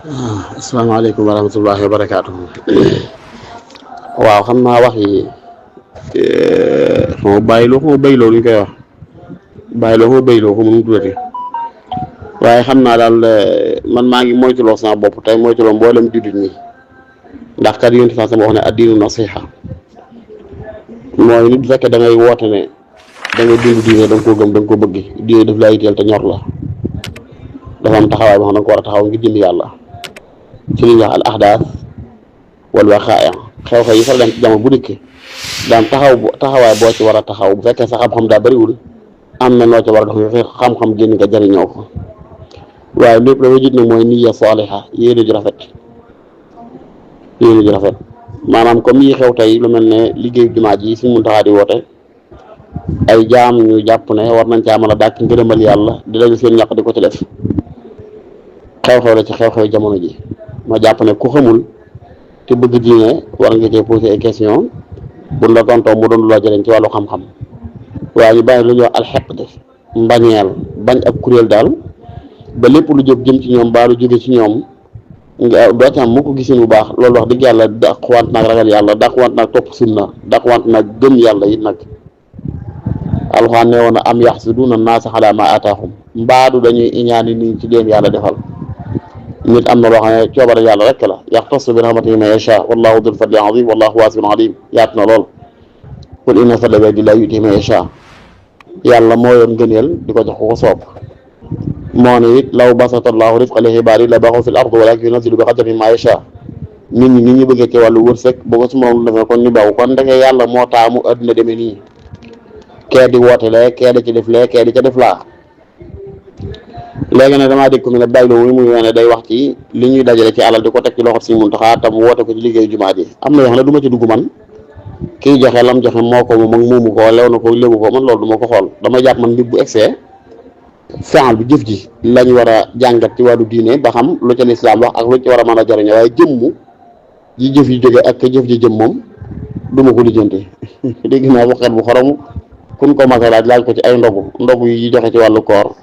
asalaamaaleykum wa rahmatullahi wa barakaatuhu. waaw xam naa wax yi xaw ma bàyyiloo xaw ma béyloo lu ñu koy wax bàyyiloo xaw ma béyloo ko mënum tuddati waaye xam naa daal man maa ngi moytuloo sama bopp tey moytuloo mboolem jullit ñi ndax kat yonent sax sama wax ne addiinu nasiha mooy nit bu fekkee da ngay woote ne da ngay dund diine da nga koo gëm da nga ko bëgg diine daf laa yitteel te ñor la dafa am taxawaay boo xam ne da nga ko war a taxaw ngir jënd yàlla ci li ñuy wax al ahdaas wal waqaa'i xew-xew yi fa dem ci jamono bu dikk daan taxawaay boo ci war a taxaw bu fekkee sa xam-xam daa bëriwul am na noo ci war a dox xam-xam génn nga jëriñoo ko waaye lépp la jiit nag mooy niyya saaliha yéene ju rafet maanaam comme yi xew tey lu mel ne liggéeyu jumaa ji Sëriñ Muntaxa di woote ay jaam ñu jàpp ne war nañ caa mën a dàkk ngërëmal yàlla di dajale seen ñàkk di ko ci def xew-xew la ci xew-xew jamono ji ma jàpp ne ku xamul te bëgg diine war nga cee poser ay question bu la tontoo mu doon lu la jëriñ ci wàllu xam-xam waaye ñu bàyyi lu ñuy wax alxeqd mbañeel bañ ab kuréel daal ba lépp lu jóg jëm ci ñoom baa lu jóge ci ñoom nga doo ci am mu ko gisin bu baax loolu wax dëgg yàlla dàqwant naag ragal yàlla dàqwant naag topp sunna dàqwant naag gëm yàlla it nag alxuraan ne woon am yaxsuduuna naasa alaa maa aataahum mbaadu dañuy iñaani nii ci leen yàlla defal nit am na loo xam ne coobare yàlla rek la yaxtassu bi rahmatihi man yashaa wallaahu dul fadli aziim wallaahu waasi'un aliim yaatu na lool qul inna fadla bi yadillaahi yu'tiihi man yashaa yàlla moo yor ngëneel di ko jox ko soob moo ne it law basata llaahu rizqa li ibaadihi la baxaw fil ardi walaakin yunazzilu bi qadarin maa yashaa nit ñi ñu bëggee ci wàllu wërsëg bu ko su moom defee kon ñu baw kon ndeke yàlla moo taamu adduna demee nii kee di woote lee kee di ci def lee kee di ca def laa léegi nag damaa dégg ko mu ne bàyyiloo muy wone day wax ci li ñuy dajale ci alal di ko teg ci loxo Sëriñ Muntaxa tam woote ko ci liggéeyu jumaa ji am na yoo xam ne du ma ci dugg man kii joxe lam joxe moo ko moom ak muumu ko lew na ko léegu ko man loolu du ma ko xool dama jàpp man nit bu egsee fexal bi jëf ji lañ war a jàngat ci wàllu diine ba xam lu ca lislaam wax ak lu ci war a mën a jariño waaye jëmmu ji jëf yi jóge ak jëf ji jëm moom du ma ko lijjante dégg naa bu xet bu xoromu kun ko masa laaj ko ci ay ndogu yi joxe ci wàllu koor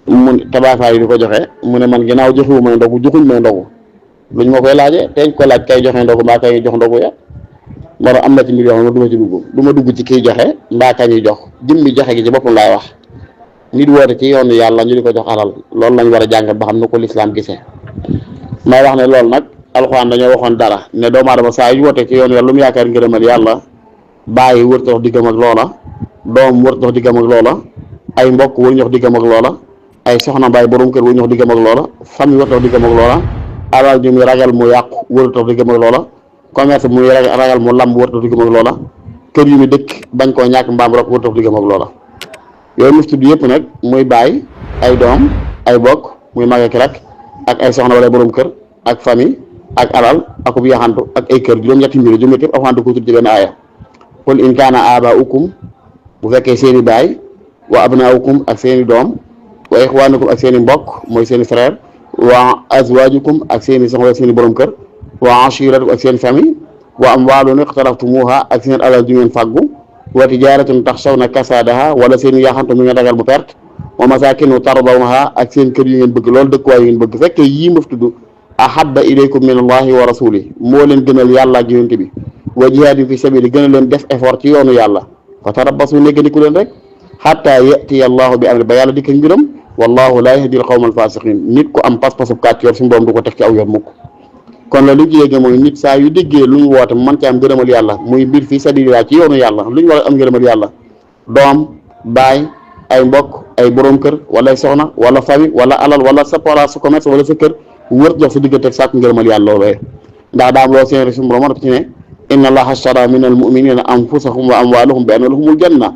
mu tabaafaay yi di ko joxe mu ne man ginnaaw joxewu may ndogu joxuñ may ndogu luñ ma koy laaje teñ ko laaj kay joxe ndogu mbaa kay jox ndogu ya moo am na ci mbir yoo xam ne du ma ci dugg du ma dugg ci kiy joxe mbaa ka ñuy jox jëmmi joxe gi ci boppam laay wax nit woote ci yoonu yàlla ñu di ko jox alal loolu lañ war a jàngat ba xam ne ko lislaam gisee may wax ne loolu nag alxuraan dañoo waxoon dara ne doomu aadama saa yu woote ci yoonu yàlla lu mu yaakaar ngërëmal yàlla bàyyi wër dox diggam ak loola doom wër dox diggam ak loola ay mbokk wër ñox diggam ak loola ay soxna mbaay borom kër wër ñox diggam ak loola famille wër dox diggam ak loola alal ji muy ragal mu yàqu wër dox diggam ak loola commerce muy ragal mu lamb wër dox diggam ak loola kër yu mu dëkk bañ koo ñàkk mbaam rek wër dox diggam ak loola yooyu mu tudd yëpp nag muy bàyyi ay doom ay bokk muy mag ak rak ak ay soxna wala borom kër ak famille ak alal akub yaxantu ak ay kër juróom-ñetti mbir juróom-ñetti yëpp alxuraan ko tudd ci benn aaya qul in kaana aabaa'ukum bu fekkee seen i baay wa abnaa'ukum ak seen i doom wa ixwaanukum ak seen i mbokk mooy seen i frère wa azwaajukum ak seen i soxna wala seen i borom kër wa ashiratukum ak seen famille wa amwaalun iqtaraftumuuha ak seen alal ju ngeen fàggu wa tijaaratun taxshawna kasaadaha wala seen i yaxantu mi ngeen ragal bu perte wa masaakinu tardawnaha ak seen kër yu ngeen bëgg loolu dëkkuwaay yu ngeen bëgg fekkee yii ma fi tudd ahabba ilaykum min allahi wa rasuli moo leen gënal yàlla ak yonent bi wa jihaadin fi sabili gën a leen def effort ci yoonu yàlla fa tarabbasu néggandiku leen rek xatta yatiya allahu bi amri ba yàlla dikk mbiram wallahu laa yahdi al qawma al fasiqin nit ku am pas-pasub kàcc yor suñu borom du ko teg ci aw yoon mukk kon la lu ci yéege mooy nit saa yu déggee lu ñu woote mën ci am ngërëmal yàlla muy mbir fi sabilillah ci yoonu yàlla lu ñu war a am ngërëmal yàlla doom baay ay mbokk ay borom kër wala ay soxna wala famille wala alal wala sa place sa commerce wala sa kër wër jox sa diggante ak sàkku ngërëmal yàlla loolu ndax daam loo seen suñu borom ci ne inna allaha ashtara min al muminina anfusahum wa amwalahum bi anna lahumul janna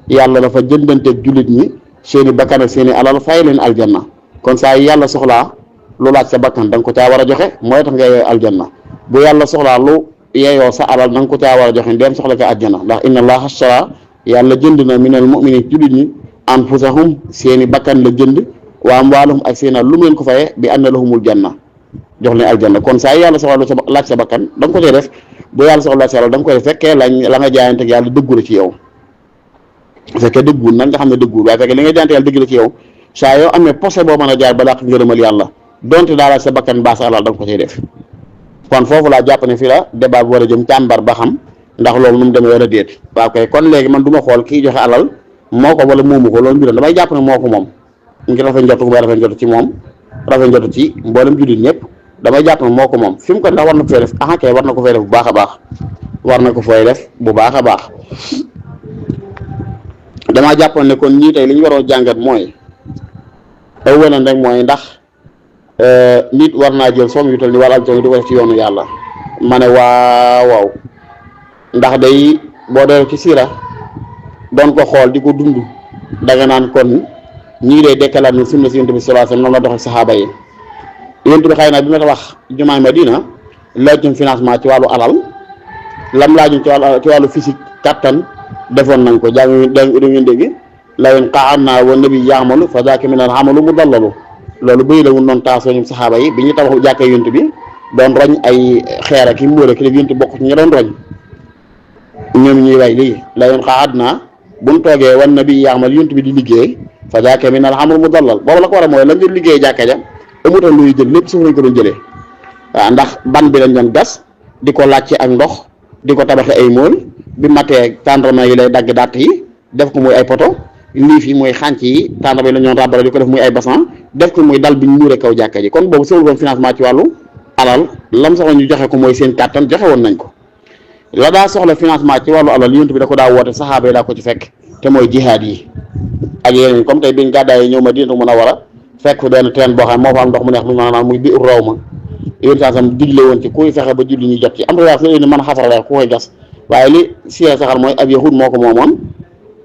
yàlla dafa jëndanteeg jullit ñi seeni bakkan ak seeni alal fay leen aljanna kon saa yi yàlla soxlaa lu laaj sa bakkan da nga ko caa war a joxe mooy tax nga yeyoo aljanna bu yàlla soxlaa lu yeyoo sa alal da nga ko caa war a joxe ndem soxla ca aljanna ndax inna allaha ashtara yàlla jënd na min al muminina jullit ñi anfusahum seeni bakkan la jënd wa amwaalahum ak seen lu mu leen ko fayee bi anna lahumul janna jox leen aljanna kon saa yi yàlla soxlaa lu sa laaj sa bakkan da nga ko cay def bu yàlla soxla si alal da nga koy fekkee la nga jaayante ak yàlla dëggu la ci yow fekkee dëgguwul nag nga xam ne dëgguwul waaye fekkee li nga jaayante yàlla dëgg la ci yow saa yoo amee posé boo mën a jaar ba làq ngërëmal yàlla donte daal sa bakkan baa sa alal da nga ko ciy def. kon foofu laa jàpp ne fii la débat bi war a jëm càmbar ba xam ndax loolu nu mu demee wala déet. waaw kay kon léegi man du ma xool kii joxe alal moo ko wala moomu ko loolu mbiram damay jàpp ne moo ko moom ngir rafet njort ba rafet njort ci moom rafet njort ci mboolem jullit ñëpp damay jàpp ne moo ko moom fi mu ko ndax war na ko fay def ah kay war na ko fay def bu baax a baax war na ko fay def bu baax a baax. damaa jàppoon ne kon ñii tey li ñu waroo jàngat mooy awalan rek mooy ndax nit war naa jël soom yu toll ni wala am di ko def ci yoonu yàlla ma ne waaw ndax day boo dee ci siira doon ko xool di ko dund danga naan kon ñii day dekkalaat ni sunna si yonent bi sallallahu alayhi wasallam noonu la doxee saxaaba yi. yonent bi xëy na bi ma tabax jumaay Madina laajum financement ci wàllu alal lam laajum ci wàllu physique kattan defoon nañ ko jàng da ngeen dégg la in qa'adna wa nabi ya'malu fa zaaka min al-amalu mudallalu loolu bëy la wun noonu taasoo ñoom saxaaba yi bi ñu tabaxu jàkkee yonent bi doon roñ ay xeer ak i mbóor ak yonent bokk ci ñi doon roñ ñoom ñuy way lii la in qa'adna buñ toogee wa nabi ya'malu yonent bi di liggéey fa zaaka min al-amalu mudallal boobu la ko war a mooy la ngeen liggéey jàkka ja amutoon luy jël lépp suuf lañ ko doon jëlee waaw ndax ban bi lañ doon gas di ko làcce ak ndox di ko tabaxe ay mool bi matee tàndarma yi lay dagg dàtt yi def ko muy ay poto liif yi mooy xànc yi tàndarma yi la ñoon ràbbale di ko def muy ay bassan def ko muy dal bi ñu muuree kaw jàkka ji kon boobu sewul woon financement ci wàllu alal lam soxla ñu joxe ko mooy seen kàttan joxe woon nañ ko la daa soxla financement ci wàllu alal yonent bi da ko daa woote saxaaba yi daa ko ci fekk te mooy jihaad yi ak yeneen comme tey biñ gàddaay ñëw Madina Munawwara fekk benn teen boo xam moo fa am ndox mu neex mu maanaam muy biir raw ma yéen saa sam digle woon ci kuy fexe ba julli ñu jot ci am na sa mën a xafarale ku koy gas waaye li siee saxar mooy ab yahud moo ko moomoon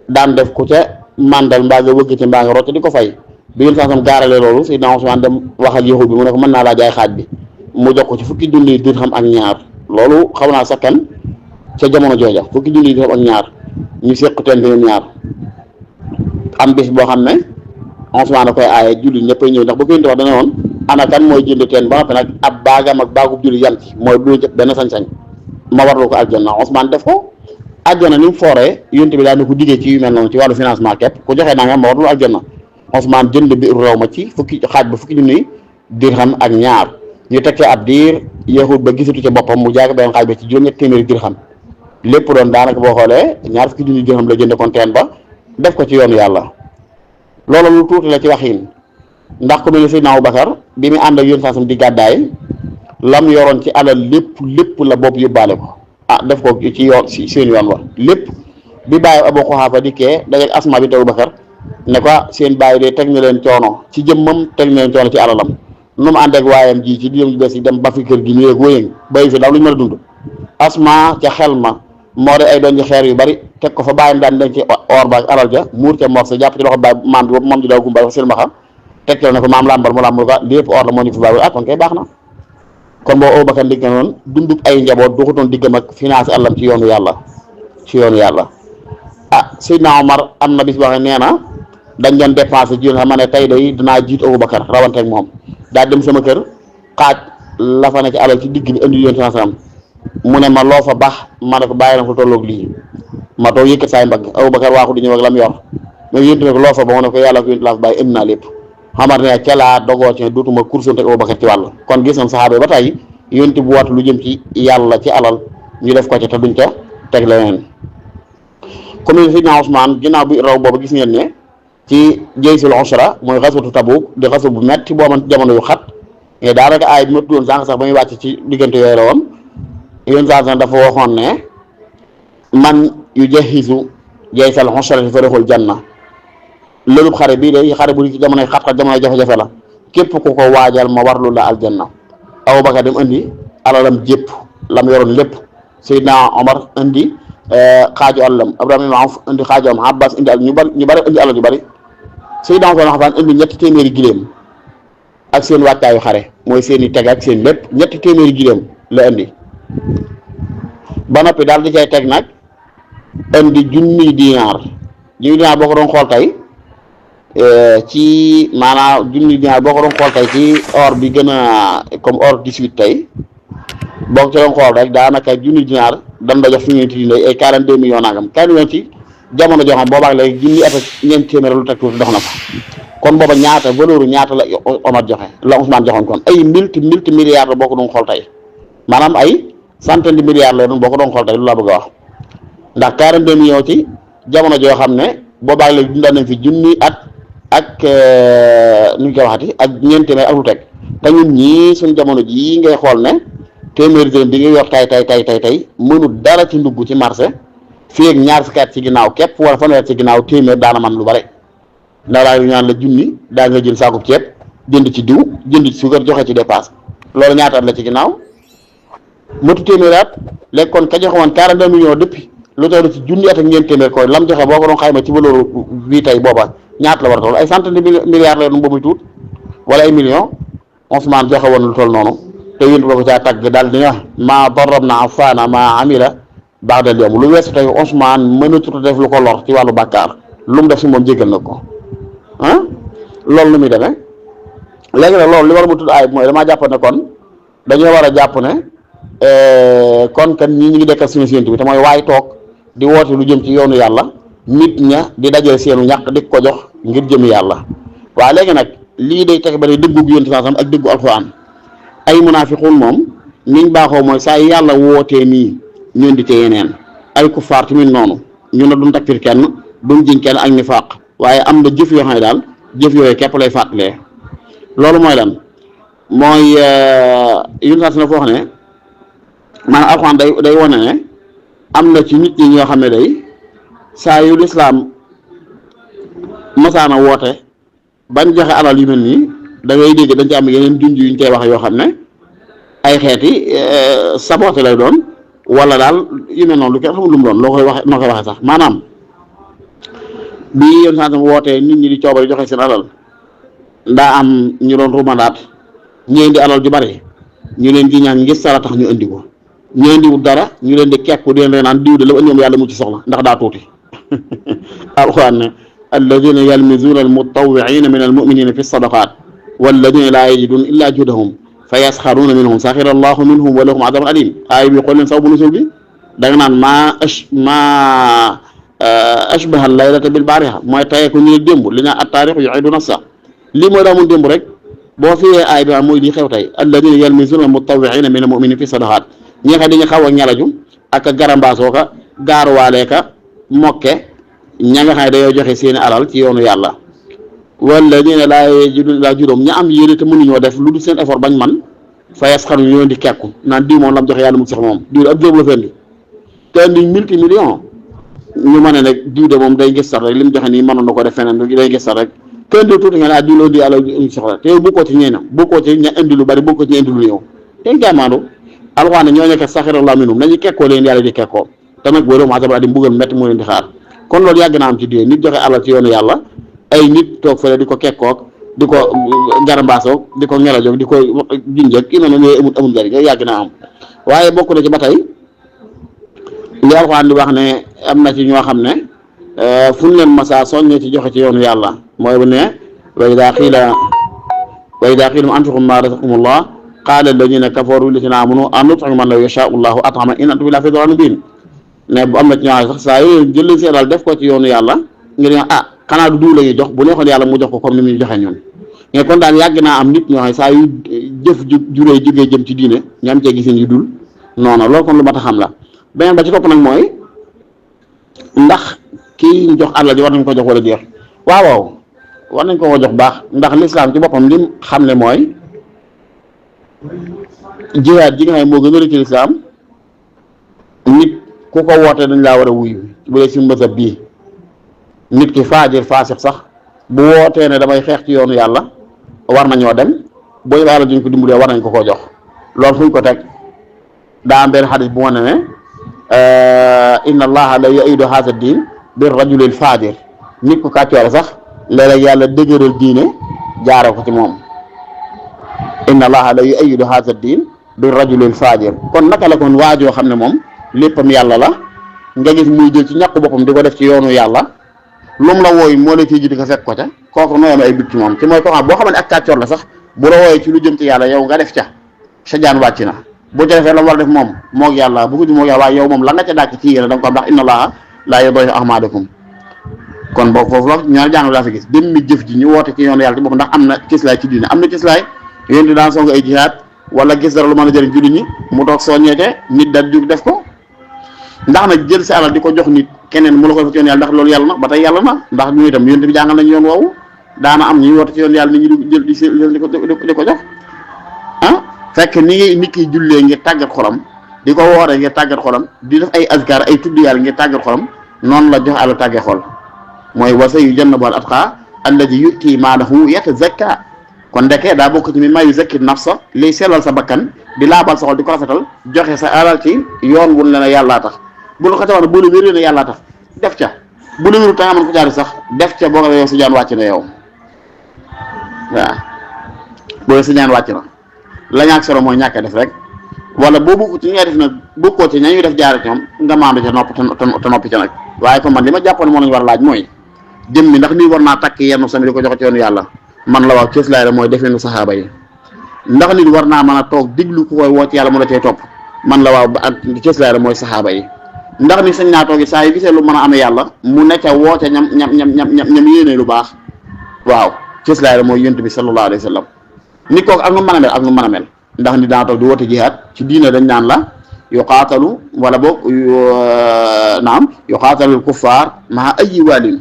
daan def ku ca mandal mbaa nga wëgg ci mbaa nga rotte di ko fay bi yéen saa sam gaaralee loolu Seydina Usmaan dem waxal yahud bi mu ne ko mën naa laa jaay xaaj bi mu jox ko ci fukki junni dirham ak ñaar loolu xaw naa sakkan ca jamono jooja fukki junni dirham ak ñaar ñu séq teen bi ñaar am bis boo xam ne Usmaan da koy aaye julli ñëppay ñëw ndax ba ko yénti wax dana woon ana kan mooy jënd teen ba noppi nag ab baagam ak baagub julli yam ci mooy du jëpp benn sañ-sañ ma warlu ko aljanna Usmaan def ko aljanna ni mu fooree yonent bi daal na ko diggee ci yu mel noonu ci wàllu financement képp ku joxee naa nga ma warlu aljanna Usmaan jënd bi raw ma ci fukki xaaj ba fukki junni dirham ak ñaar ñu tekkee ab diir yahud ba gisatu ci boppam mu jaay ko benn xaaj ba ci juróom-ñetti téeméeri dirham lépp doon daanaka boo xoolee ñaar fukki junni dirham la jënd kon teen ba def ko ci yoonu yàlla loolu lu tuuti la ci waxin ndax ku mel ni Seydina Abubakar bi mu ànd ak yoon saasam di gàddaay lam yoroon ci alal lépp la bopp yóbbaale ko def ko ci yoon si seen yoon wa lépp bi bàyyi Abu Quhaafa dikkee dajeeg Asma bint Abubakar ne ko seen bàyyi de teg na leen coono ci jëmmam teg na leen coono ci alalam nu mu ànd ak waayam ji ci diam ji bees yi dem ba fi kër gi nii ak wóyëng bayi fi daal lu ñu mën a dund Asma ca xel ma moo de ay doon ci xeer yu bari teg ko fa bàyyam daan denc ci or ba ak alal ja muur ca morse jàpp ci loxo baay maam bi boobu moom ji daw gumba dafa silmaxa teg ne ko maam làmbal mu làmbal ko lépp or la moo ñu fi bàyyi kon kay baax na kon boo Abubakar digg noonu dundub ay njaboot duxutoon diggam ak financé àllam ci yoonu yàlla Seydina Omar am na bis boo xam ne nee na dañ doon dépensé ji xam ne tey day dinaa jiit Abubakar rawante ak moom daa dem sama kër xaaj la fa ne ci alal ci digg bi indi yoon financé mu ne ma loo fa baax ma ne ko bàyyi na ko tolloog lii ma toog yëkkat saay mbagg Abubakar waaxu di ñëw ak lam yor mais yéntu ne ko loo fa ba mu ne ko yàlla ko yéntu laa fa bàyyi indi naa lépp xamante ne ca laa dogoo ci dootuma kursante Abubakar ci wàll kon gis nañ saxaaba yi ba tey yéntu bu wat lu jëm ci yàlla ci alal ñu def ko ci te duñ ca teg leneen comme ni Seydina Usmaan ginnaaw bi raw boobu gis ngeen ne ci jaysul usra mooy xaswatu Tabuk di xaswa bu metti boo man jamono yu xat mais daanaka aay bi ma tuddoon sànq sax ba muy wàcc ci diggante yooyu la woon yéen saa dafa waxoon ne man yu jahisu jaysal usrati farihul janna lëlub xare bii de xare bu di ci jamonoy xat-xat jamonoy jafe-jafe la képp ku ko waajal ma warlu la aljanna Abubakar dem indi alalam jépp lam yoroon lépp Seydina Omar indi xaaju alalam Abdurahmaan ibn Awf indi xaaju am Abbas indi al ñu bari indi alal yu bari Seydina Usmaan indi ñetti téeméeri giléem ak seen wàccaayu xare mooy seen i teg ak seen lépp ñetti téeméeri giléem la indi ba noppi daal di cay teg nag indi junniy dinaar boo ko doon xool tey ci maanaam junniy dinaar boo ko doon xool tey ci or bi gën a comme or 18 tey boo ko ci doon xool rek daanaka junniy dinaar dañ la jox fi ñu ay 42 millions nangam 4 millions ci jamono joo xam boobaag léegi junni at ak ñeent téeméer lu teg tuuti dox na ko kon booba ñaata valeur ñaata la Omar joxe la Ousmane joxoon kon ay multi milliards la boo ko doon xool tey maanaam ay centaine de milliards la doon boo ko doon xool tey lu laa bëgg a wax ndax 42 millions ci jamono joo xam ne boobaag léegi dundal nañ fi junni at ak nu ñu koy waxati ak ñeent téeméer ak lu teg te ñun ñii suñ jamono jii ngay xool ne téeméeri dërëm bi nga yor tay mënul dara ci ndugg ci marché fii ak ñaar fukki at ci ginnaaw képp wala fanweer ci ginnaaw téeméer daana man lu bare ndax daal ñaan la junni daa nga jël saakub ceeb jënd ci diw jënd ci suukar joxe ci dépasse loolu ñaata at la ci ginnaaw matu téeméer at léegi kon ka joxe woon 42 millions depuis lu toll ci junni at ak ñeent téeméer koy lam joxe boo ko doon xayma ci valeur bii tey booba ñaata la war a toll ay centaine de milliards la doon boobu tuut wala ay millions Ousmane joxe woon lu toll noonu te yéen boobu caa tàgg daal di wax maa darabna afaana maa amila ba'dal yawm lu weesu tey Ousmane mënatut a def lu ko lor ci wàllu bàkkaar lu mu def si moom jéggal na ko ah loolu lu muy demee léegi nag loolu li war a mu tudd ayib mooy damaa jàpp ne kon dañoo war a jàpp ne kon kan ñi ñu ngi dekkal suñu séentu bi te mooy waay toog di woote lu jëm ci yoonu yàlla nit ña di dajale seenu ñàkk di ko jox ngir jëmi yàlla waaye léegi nag lii day teg ba ne dëggu gu yonent saasam ak dëggu alxuraan ay munaafiqun moom niñ baaxoo mooy saa yàlla wootee nii ñun di te yeneen ay kuffaar tamit noonu ñu ne duñ takfir kenn duñ jiñ kenn ak nifaaq waaye am na jëf yoo xam ne daal jëf yooyu képp lay fàttalee loolu mooy lan mooy yonent saas na foo xam ne maanaam alxuraan day wane ne am na ci nit ñi ñoo xam ne day saa yu lislaam masaana woote bañ joxe alal yu mel nii da ngay dégg dañ ci am yeneen junj yuñ koy wax yoo xam ne ay xeeti saboté lay doon wala daal yu mel noonu lu kenn xamul lu mu doon loo koy waxe noo koy waxee sax maanaam bii yoon saa wootee nit ñi di coobari joxe seen alal ndaa am ñu doon rumandaat ñu indi alal ju bari ñu leen di ñaan ngir sara tax ñu indi ko ñu indi wut dara ñu leen di kekku di leen naan diw de la indi moom yàlla mu ci soxla ndax daa tuuti alxuraan ne alladina yalmizuuna almutawwiina min almuminina fi sadaqat walladina laa yajiduna illa juhdahum fa yasxaruuna minhum saxira allahu minhum wa lahum adabun alim aay bi xool leen saw bu nusul bi da nga naan maa ashbaha laylata bil baariha mooy tayee ko ñu ne démb li naan attaarixu yuidu nafsa lii mooy daa mun démb rek boo fiyee aay bi mooy lii xew tey alladina yalmizuuna almutawwiina min almuminina fi sadaqat ñi nga xam dañu xaw a ñalaju ak a garambaasoo ka gaaruwaalee ka mokke ña nga xam ne dañoo joxe seeni alal ci yoonu yàlla walladina laa yajiduna illaa juhdahum ña am yéene te mënuñoo def lu dul seen effort bañ man fa yasxaru ñu leen di kekku naan diw moom lam joxe yàlla mu sax moom diw ab jóob la fendi te indi multi million ñu mën ne nag diw de moom day gis sax rek li mu joxe nii mënoon na ko def feneen day gis sax rek te indi tuuti nga ne diw la indi yàlla ñu soxla te yow bokkoo ci ñeena bokkoo ci ña indi lu bari bokkoo ci ña indi lu ñëw te jaamaandu alxuraan ne ñoo nekk saxirallahu minhum nañu kekkoo leen yàlla di kekkoo te nag boo ma sabara di mbugal métti moo leen di xaar kon loolu yàgg naa am ci diine nit joxe alal ci yoonu yàlla ay nit toog fële di ko kekkoog di ko garambaasoog di ko ngelajoog di ko junjëg kii noonu ñooy amul njëriñ yooyu yàgg naa am waaye bokk na ci ba tey li alxuraan di wax ne am na ci ñoo xam ne fu ñu leen masa soññee ci joxe ci yoonu yàlla mooy bu ne wa idaa qiila anfiqu mimmaa razaqakumullah qaala alladina kafaru lillaziina aamanu anut'imu man law yashaa'u llahu at'ama in antum illaa fii dalaalin mubiin ne bu am na ci ñoo sax saa yooyu jël seen alal def ko ci yoonu yàlla ngir ne xanaa du diw la ñuy jox bu neexoon yàlla mu jox ko comme ni muy joxe ñun mais kon daal yàgg naa am nit ñoo xam saa yu jëf juree jógee jëm ci diine ñu am cee gisin yu dul noonu loolu kon lu mat a xam la beneen ba ci topp nag mooy ndax kii ñu jox alal ji war nañ ko jox wala jeex waaw war nañ ko jox baax ndax lislaam ci boppam lim xam ne mooy jihaad ji nga xam ne moo gën a rëcc ci lislaam nit ku ko wootee dañ laa war a wuyu bu dee si mbësab bii nit ki faajir faasix sax bu wootee ne damay xeex ci yoonu yàlla war nañoo dem boo ñu yàlla duñ ko dimbalee war nañ ko koo jox loolu fu ñu ko teg daa am benn xadis bu wane ne inna allaha la yu'idu hadha ad-din bir rajulil faajir nit ku kàccoore sax léeg-léeg yàlla dëgëral diine jaare ko ci moom inna allaha la yu'idu hadha ad-din bir rajulil faajir kon naka la kon waajoo xam ne moom léppam yàlla la nga gis muy jël ci ñàkk boppam di ko def ci yoonu yàlla lu mu la wooyu moo la ciy ji di ko fekk ko ca kooku nooy am ay bit ci moom ci mooy ko xam boo xam ne ak kàccoor la sax bu la wooyee ci lu jëm ci yàlla yow nga def ca sa jaan wàcc na bu ca defee la war a def moom moog yàlla bu ko di moog yàlla waaye yow moom la nga ca dàkk ci yéene da nga ko am ndax inna allaha laa yudii'u a'maalakum kon boobu foofu la ñaar jàng laa fi gis dem mi jëf ji ñu woote ci yoonu yàlla ci bopp ndax am na cëslaay ci diine am na cëslaay yéen di daan song ay jihaad wala gis dara lu mën a jëriñ jullit ñi mu toog soññeete nit daal jóg def ko ndax nag jël si alal di ko jox nit keneen mu la ko def ci yoon yàlla ndax loolu yàlla na ba tey yàlla na ndax ñu itam yéen bi jàngal nañu yoon woowu daana am ñuy woote ci yoon yàlla nit ñi di jël di ko jox ah fekk ni ngi nit ki jullee ngir tàggat xolam di ko wooree ngir tàggat xolam di def ay azkar ay tudd yàlla ngir tàggat xolam noonu la jox alal tàggee xol mooy wasa yu jannabu al atqa alladi yuti maalahu yatazakka kon ndeke daa bokk ci mi mayu zakki nafsa liy sellal sa bakkan di laabal sa xol di ko rafetal joxe sa alal ci yoon wun la ne yàllaa tax bu la ko ca wax ne bu la wéree ne yàllaa tax def ca bu la wéru ta nga mën ko jaari sax def ca boo ko yow si jaan wàcc na yow waaw boo si jaan wàcc na la ñaak solo mooy ñàkk def rek wala boo bokk ci ñay def nag bokkoo ci ñañuy def jaare ci ñoom nga maandu ca nopp te noppi ca nag waaye kon man li ma jàppoon moo lañu war a laaj mooy jëm mi ndax nii war naa takk yenn sami di ko joxe ci yoonu yàlla man la waaw cëslaay la mooy defeenu saxaaba yi ndax nit war naa mën a toog diglu ku koy woo ci yàlla mu la cay topp man la waaw ak cëslaay la mooy saxaaba yi ndax ni sañ naa toog saa yu gisee lu mën a amee yàlla mu ne ca woote ñam yéene lu baax waaw cëslaay la mooy yonent bi sallallahu alayhi wa sallam nit kooku ak nu mën a mel ak nu mën a mel ndax nit dana toog di woote jihaad ci diina dañ naan la yuqaatalu wala boog naam yuqaatalul kuffaar maa ayi waalin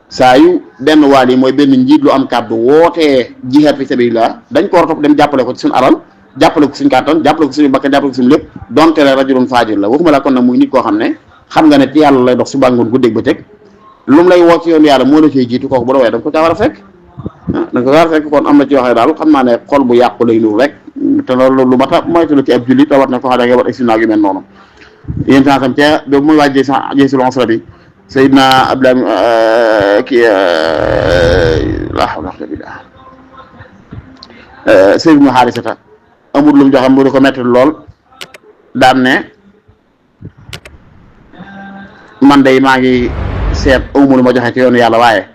saa yu benn waal yi mooy benn njiit lu am kàddu wootee jihaad fi sabilillah dañ ko war a topp dem jàppale ko ci suñu alal jàppale ko suñu kàttan jàppale ko suñu bakkan jàppale ko suñu lépp donte la rajulun faajir la waxuma la kon nag muy nit koo xam ne xam nga ne ci yàlla lay dox suba ngoon guddeeg bëccëg lu mu lay woo ci yoonu yàlla moo la cay jiitu kooku bu la wooyee da nga ko caa war a fekk da nga ko war a fekk kon am na ci waxee daal xam naa ne xol bu yàqu lay nuur rek te loolu lu mat a moytu la ci ab jullit rawat na ko xam ne nga war exi naag yu mel noonu yéen sansam ca boobu muy waaj jeysul onsra bi Seydina Abdoulaye kii la hawla wala billah Seydina Xaarisata amul lu mu joxe mu di ko metti lool daan ne man day maa ngi seet amul lu ma joxe ci yoonu yàlla waaye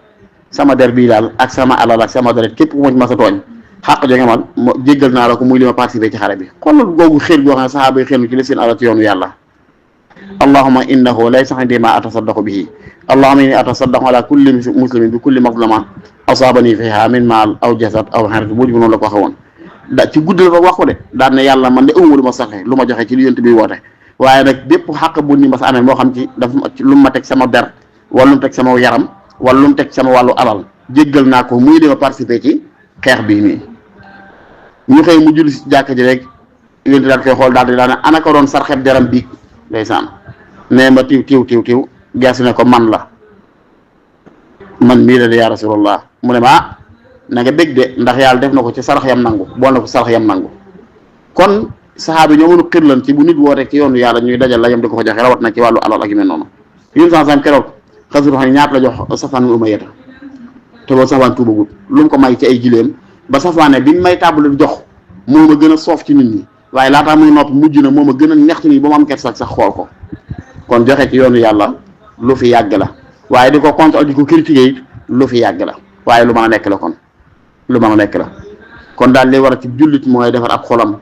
sama der bii daal ak sama alal ak sama deret képp ku ma ci mas a tooñ xàq jo nga ma jéggal naa la ko muy li ma participé ci xare bi xoolal googu xel goo xam ne saxaaba yi xelu ci li seen alal ci yoonu yàlla allahumma innahu laysa indi ma atasaddaqu bihi allahumma inni atasaddaqu ala kulli muslimin bi kulli mazlama asabani fiha min maal aw jasad aw xarit bu noonu la ko waxee woon da ci guddal ko wax ko de daan ne yàlla man de ëwma lu ma saxe lu ma joxe ci li yonent bi woote waaye nag bépp xàq bu ni ma sa amee moo xam ci daf lu ma teg sama der wala lu mu teg sama yaram wala lu mu teg sama wàllu alal jéggal naa ko muy li ma participé ci xeex bii nii ñu xëy mu julli si jàkk ji rek yonent daal koy xool daal di daan ne ana ko doon sarxeb deram biig ndeysaan nee ma tiw geesu ne ko man la man mii la de yaa rasulallah mu ne ma na nga bég de ndax yàlla def na ko ci sarax yam nangu bool na ko sarax yam nangu kon saxaaba yi ñoo mënu xirlan ci bu nit woote ci yoonu yàlla ñuy dajal la yam di ko fa joxe rawat na ci wàllu alal ak yu mel noonu yun sansam keroog xasuru xam ne ñaata la jox Safwaan Umayyata te boobu Safwaan tuubagut lu mu ko may ci ay gileem ba Safwaan ne bi mu may tàmbali jox moo ma gën a soof ci nit ñi waaye laataa muy noppi mujj na moo ma gën a neex ci nit ñi ba mu am kersa sax xool ko kon joxe ci yoonu yàlla lu fi yàgg la waaye di ko contre di ko critiquer it lu fi yàgg la waaye lu mën a nekk la kon lu mën a nekk la kon daal li war a ci jullit mooy defar ab xolam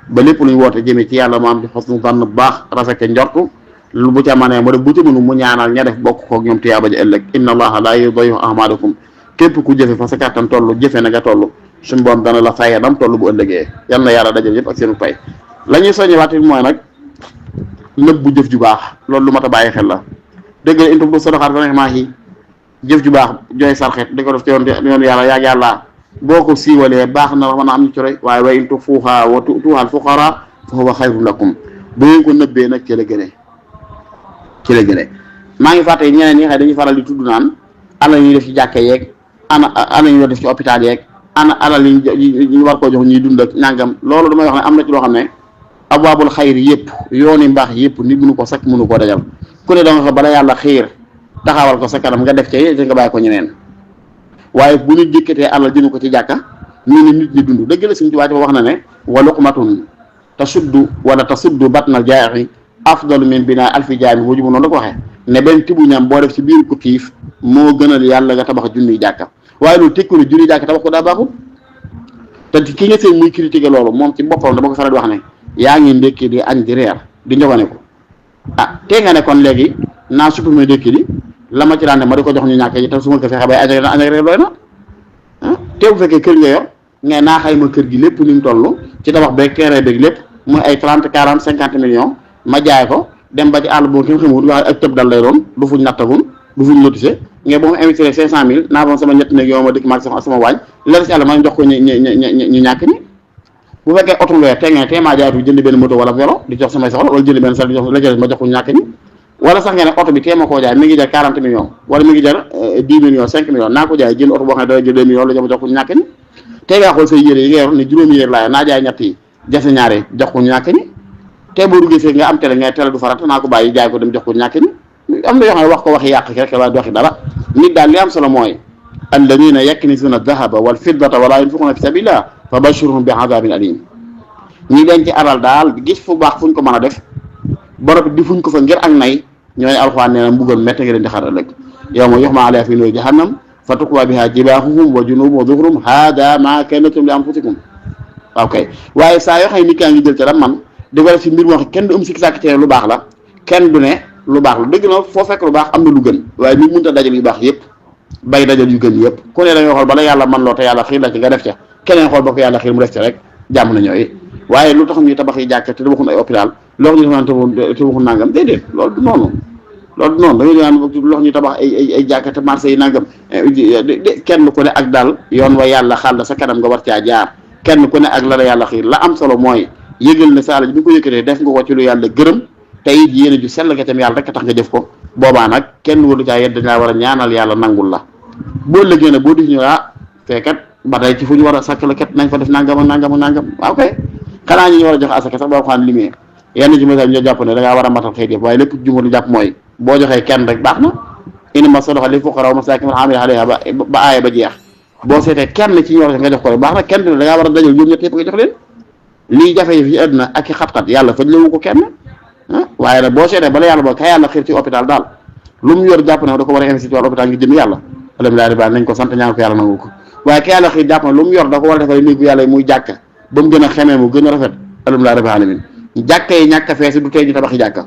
ba lépp luñ woote jëmee ci yàlla mu am ci xosnu tànn bu baax rafete njortu lu bu ca manee mu def bu ca mënu mu ñaanal ña def bokk koog ñoom tiyaaba ji ëllëg inna allaha laa yudii'u a'maalakum képp ku jëfe fa sa kàttan toll jëfe na nga toll suñu borom dana la fayee dam toll bu ëllëgee yal na yàlla dajal yëpp ak seenu pay la ñuy soññewaat mooy nag nëb bu jëf ju baax loolu lu mat a bàyyi xel la dëgg la in tubdu sadaqaat fa ni'maa hiya jëf ju baax jooy sarxet di ko def ci yoonu yàlla yaag yàlla boo ko siiwalee baax na mën a am ñu ci roy waaye wa in tuxfuuhaa wa tu'tuuhaa al-fuqaraa fa huwa xayrun lakum bu ngeen ko nëbbee nag ci la gënee maa ngi fàtte ñeneen ñi xëy dañuy faral di tudd naan alal ñuy def ci jàkka yeeg alal ñuy def ci hôpital yeeg alal yi ñu war koo jox ñuy dund ak nangam loolu damay wax ne am na ci loo xam ne abwaabul xayri yëpp yooni mbaax yëpp nit mënu ko sakk mënu koo dajal ku ne da nga xam bala yàlla xiir taxawal ko sa kanam nga def ci nga bàyyi ko ñeneen waaye bu ñu jëkkatee alal jënu ko ci jàkka ñu ne nit ñi dund dëgg la suñu ci waaj wax na ne wa luqmatun tasuddu batnal jaa'i afdalu min binaa alfi jaami wajubu noonu la ko waxee ne benn tibu ñam boo def ci biir ku xiif moo gënal yàlla nga tabax junniy jàkka waaye loolu tekku ne junniy jàkka tabax ko daa baaxul te ki nga seen muy critiquer loolu moom ci boppam dama ko faral di wax ne yaa ngi ndékki di añ di reer di njogane ko tee nga ne kon léegi naa supprimer ndékki di la ma ci daan ne ma di ko jox ñu ñàkk yi te su ma ko fexe bay añ ak reer doy na te bu fekkee kër nga yor ngay naa xayma kër gi lépp ni mu toll ci tabax beeg terrain beeg lépp muy ay 30 40 50 millions ma jaay ko dem ba ci àll boobu kenn xamul waaye ak tëb dal lay doon du fuñ nattagul du fuñ lotissé ngay ba mu investir 500000 naa fa sama ñett néeg yow ma dëkk maag sama waañ la ci àll ma jox ko ñu ñàkk ñi bu fekkee oto lu te ngeen maa jaay jënd benn moto wala vélo di jox samay soxla wala jënd benn sal di jox la jël ma jox ko ñu ñàkk ñi wala sax nga ne oto bi teema koo jaay mi ngi jar 40 millions wala mi ngi jar 10 millions 5 millions naa ko jaay jënd oto boo xam ne dana jël 2 millions la jox ma jox ko ñu ñàkk ñi tey ngaa xool say yére yi nga yor ne juróomi yére laa naa jaay ñett yi jafe ñaare jox ko ñu ñàkk ñi tey boo duggee fekk nga am télé ngay télé du farata naa ko bàyyi jaay ko dem jox ko ñu ñàkk ñi am na yoo xam ne wax ko waxi yàq rek waaye du waxi dara nit daal li am solo mooy alladina yaknizuna dahaba wal fiddata wala yunfiquna fi sabilillah fa bashirhum bi adabin alim ñi denc alal daal gis fu baax fuñ ko mën a def borop di fuñ ko fa ngir ak nay ñooy alxuraan nee na mbugal métti nga leen di xar ëllëg yow ma yuhma alayha fi nuuri jahannam fa tuqwa biha jibaahuhum wa junubuhum wa zuhruhum hada ma kantum li anfusikum waaw kay waaye saa yoo xam ne nit kaa ngi jël ca la man di ko def ci mbir moo xam kenn du am sikki sàkk ci lu baax la kenn du ne lu baax la dëgg na foo fekk lu baax am na lu gën waaye nit mënut a dajal yu baax yëpp bay dajal yu gën yëpp ku ne da ngay xool bala yàlla man loo te yàlla xiir la ci nga def ca keneen xool ba ko yàlla xiir mu def ca rek jàmm na ñooy waaye lu tax ñuy tabax yi jàkk te tabaxun ay hôpital loolu ñu tabaxun nangam déedéet loolu du noonu loolu noonu dañuy naan lox ñu tabax ay jàkkate marché yi nangam kenn ku ne ak daal yoon wa yàlla xàll sa kanam nga war caa jaar kenn ku ne ak la yàlla xiir la am solo mooy yëgal ne sa alal bi nga ko yëkkatee def nga ko ci lu yàlla gërëm te it yéene ju sell nga tam yàlla rek tax nga jëf ko boobaa nag kenn waru caa yedd dañaa war a ñaanal yàlla nangul la boo lëggee nag boo def ñu fekkat ba tey ci fu ñu war a sàkk la kat nañ fa def nangam ak nangam ak nangam waaw kay xanaa ñu war a jox asaka sax boo xam ne limee yenn ci message ñoo jàpp ne da ngaa war a matal xëy yëpp waaye lépp jumhur li jàpp mooy boo joxee kenn rek baax na innamas sadaqatu lil fuqaraa wal masaakiin wal aamiliina alayhaa ba aaya ba jeex boo seetee kenn ci ñor nga jox ko rek baax na kenn da ngaa war a dajal ñoom ñett yëpp nga jox leen lii jafe fi àdduna ak i xat-xat yàlla faj lawu ko kenn waaye nag boo seetee bala yàlla ba ka yàlla xiir ci hôpital daal lu mu yor jàpp ne da ko war a investir ci wàllu hôpital ngir jëm yàlla alhamdulilah rabbil nañ ko sant ñaan ko yàlla nangu ko waaye ka yàlla xiir jàpp ne lu mu yor da ko war a defal néegu yàlla muy jàkka ba mu gën a xemee mu gën a rafet alhamdulilah rabbil alamin jàkka yi ñàkk a fees du tey ñu tabaxi jàkka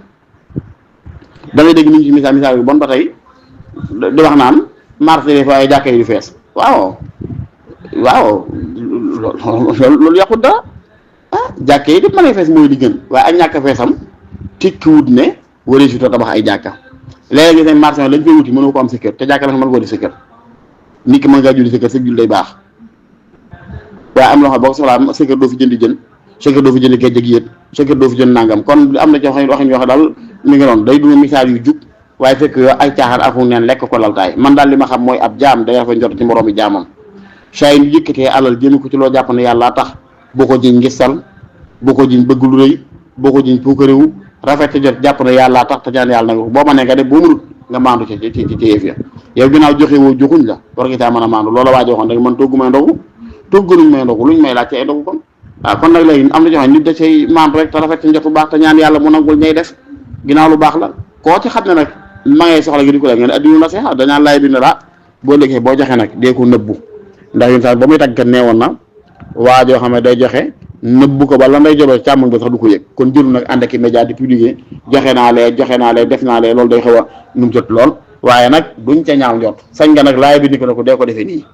da ngay dégg nit ñi ci misaal bi bon ba tey di wax naan marché yi waaye jàkka yi du fees waaw loolu yàqut dara jàkka yi di mën a fees mooy li gën waaye ak ñàkk a feesam tikkiwut ne waree si tabax ay jàkka léeg-léeg nga seen marché lañ koy wuti mënoo ko am sa kër te jàkka la mën koo def sa kër nit ki mën ngaa julli sa kër sa jul day baax waaye am loo xam boo ko soxlaa sa kër doo fi jëndi jën sa kër doo fi jëndi géej ak yéet sa kër doo fi jënd nangam kon am na ci waxin yoo xam daal mi ngi noonu day duna misaal yu jub waaye fekk yoo ay caaxaan ak neen lekk ko laltaay man daal li ma xam mooy ab jaam day rafet njort ci moroomi jaamam saa yi ñu yëkkatee alal jëmi ko ci loo jàpp ne yàlla tax boo ko jiñ ngistal boo ko jiñ bëgg lu rëy boo ko jiñ puukaréewu rafet ci jot jàpp ne yàlla tax te ñaan yàlla nanga boo ma ne nga def boo mënut nga maandu ci yëf ya yow ginnaaw joxe woo joxuñ la war nga caa mën a maandu loola waa joxoon rek man toggu may ndogu toggaluñ may ndogu luñ may laaj ci ay ndogu kon waaw kon nag léegi am na joxe nit da cay maandu rek te rafet ci njot bu baax te ñaan yàlla mu nangul ñay def ginnaaw lu baax la koo ci xam ne nag ma ngay soxla gi di ko def ngeen addiwu na seex dañaan laay bi ne boo léegi boo joxe nag dee ko nëbbu ndax yun sax ba muy tàggat neewoon na waa joo xam ne day joxe nëbbu ko ba la nday jobe càmmoñ ba sax du ko yëg kon jëlu nag ànd ak média di publier joxe naa lee def naa lee loolu day xaw a num jot lool waaye nag duñ ca ñaaw njot sañ nga nag laay bi ni ko ne ko dee ko defee nii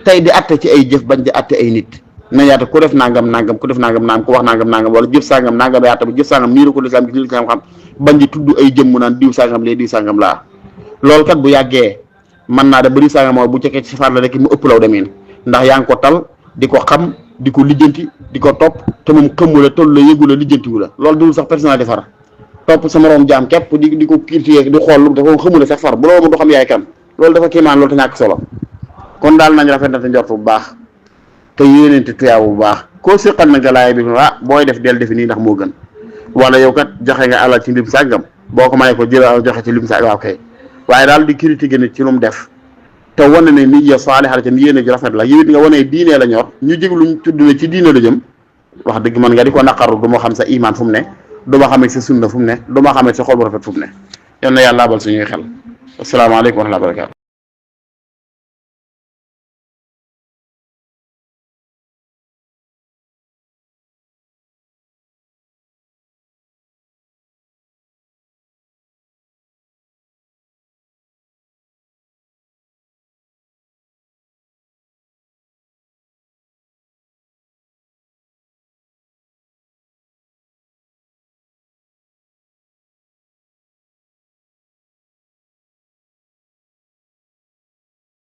tey di atte ci ay jëf bañ di atte ay nit na yaata ku def nangam ku def nangam ku wax nangam wala jëf sangam nangam yaata ba jëf sangam nii la ko lislaam gi lislaam xam bañ di tudd ay jëmm naan diw sangam lee diw sangam laa loolu kat bu yàggee mën naa de ba diw sangam moo bu cekkee ci faat la rek mu ëpp law demeen ndax yaa ngi ko tal di ko xam di ko lijjanti di ko topp te moom xëmmu la toll la yëgu la lijjantiwu la loolu dul sax personnalité far topp sa moroom jaam képp di ko critiquer di xool lu dafa xëmmu la sax far bu loolu du xam yaay kan loolu dafa kéemaan loolu te ñàkk solo kon daal nañ rafet na te njort bu baax te yéeneente tuyaaw bu baax koo séqal na nga laay bi booy def del defi nii ndax moo gën wala yow kat joxe nga alal ci lim sàggam boo ko mayee ko jël joxe ci lim sàggam waaw kay waaye daal di critiquer nit ci lu mu def te wane ne nit ya saaliha tam yéene ji rafet la yow it nga wane diine la ñor ñu jégluñ tudd ne ci diine la jëm wax dëgg man nga di ko naqaru du ma xam sa iman fu mu ne du ma xamee sa sunna fu mu ne du ma xamee sa xol bu rafet fu mu ne yal na yàlla abal suñuy xel asalaamaaleykum wa rahmatulah wa barakaatu